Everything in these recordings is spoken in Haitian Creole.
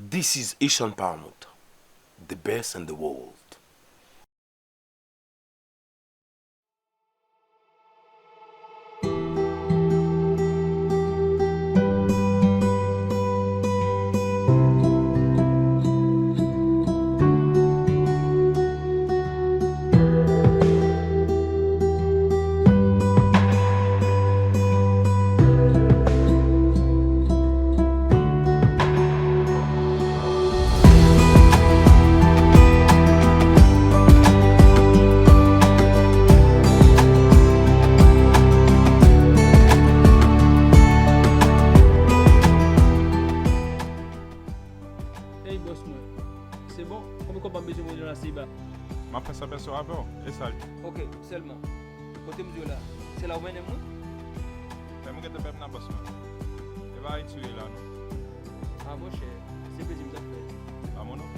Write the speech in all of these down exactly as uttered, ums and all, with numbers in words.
This is Ishan Paramount, the best in the world. Ey, bòs mwen. Se bon? Konbyen kòb m ap bezwen pou jwenn Asiba? M ap fè sa pèso avè w. E sa l ye? Ok, sèlman. Kote m di w la? Se la ou mennen m, wi? Fè m gentan fè m nan bòs mwen. E pa Ayiti w ye la, non. A, monchè, se plezi m t ap fè. Pa mwen, non.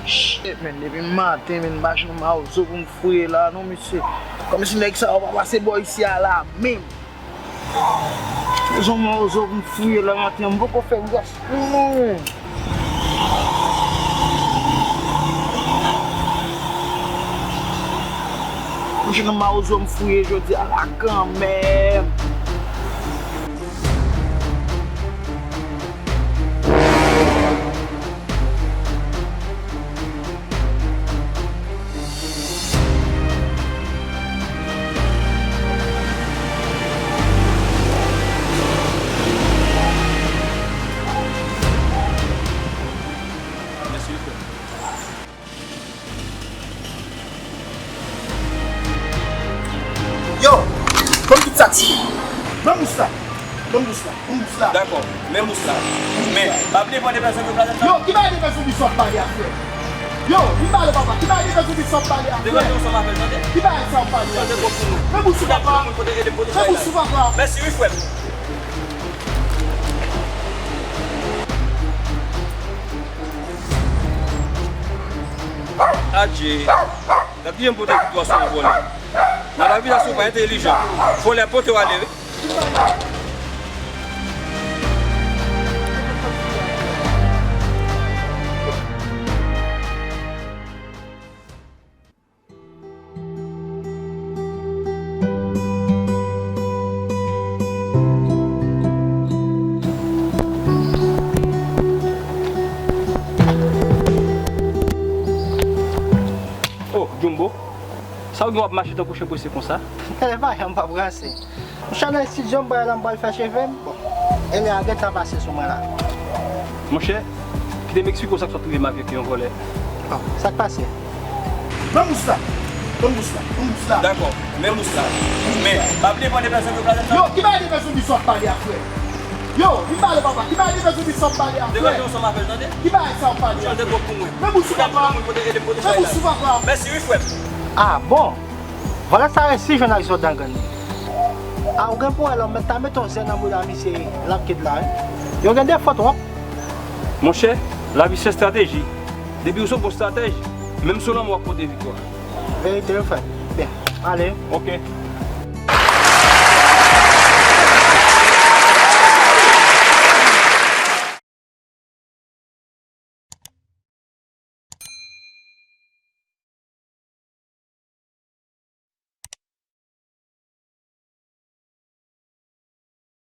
Shit, man, depi maten, man, m pa jwenn mawozo pou m fouye la, non, mesye. Kòmsi nèg sa yo pa pase bò isi a la, menm. Bezwen mawozo pou m fouye la maten, m poko fè gras pou mwen. M jwenn mawozo m fouye jodi a la kanmenm. Yo, ban m tout sa ti. Ban m bous la. Ban m bous la. Ban m bous la. Dakò, men bous la. Men, pa bliye pran de pèson pou planet la. Yo, ki bagay de pèson ki sot pale a frè? Yo, vin pale papa. Ki bagay de pèson ki sot pale a frè? Devan nou ansanm avè l, tande? Ki bagay sa w pale a? Tande bon pou nou. Men bous ou papa. Men bous ou papa. Mèsi wi frè m. Adje. Gad kijan m pote viktwa sou yon vòlè. Nan lavi a, si w pa entèlijan, vòlè pote w ale wi. Oh, Jumbo, sa w gen w ap mache tankou chen prese konsa? Gade pa jan m p ap ranse. Monchè, nan estidyo m pral la, m pral fè cheve m. Bon, e lè a gentan pase sou mwen la. Monchè, kite m eksplike w sa k sot rive m avèk yon vòlè. Bon, sa k pase? Ban m bous la! Ban m bous la! Ban m bous la! Dakò, men bous la. Men, pa bliye pran de pèson pou planet la. Yo, ki bagay de pèson ki sot pale a frè? Yo, vin pale papa, ki bagay de pèson ki sot pale a frè? Devan nou ansanm avè l, tande? Ki bagay sa w pale a frè? Chanje kòb pou mwen. Men bous ou papa! Men bous ou papa! Mèsi wi frè m. Ah bon? Vòlè sa resi jwenn ak zòt dan gang li. A, ou gen pou wè lè w mèt ta mete yon zen nan bouda misye l ap kit la wi. Yo gen defo twòp. Monchè, lavi se estrateji. Depi w se yon bon estratèj, menm sou lanmò w ap pote viktwa. Verite wi frè m. Byen, ale. Ok.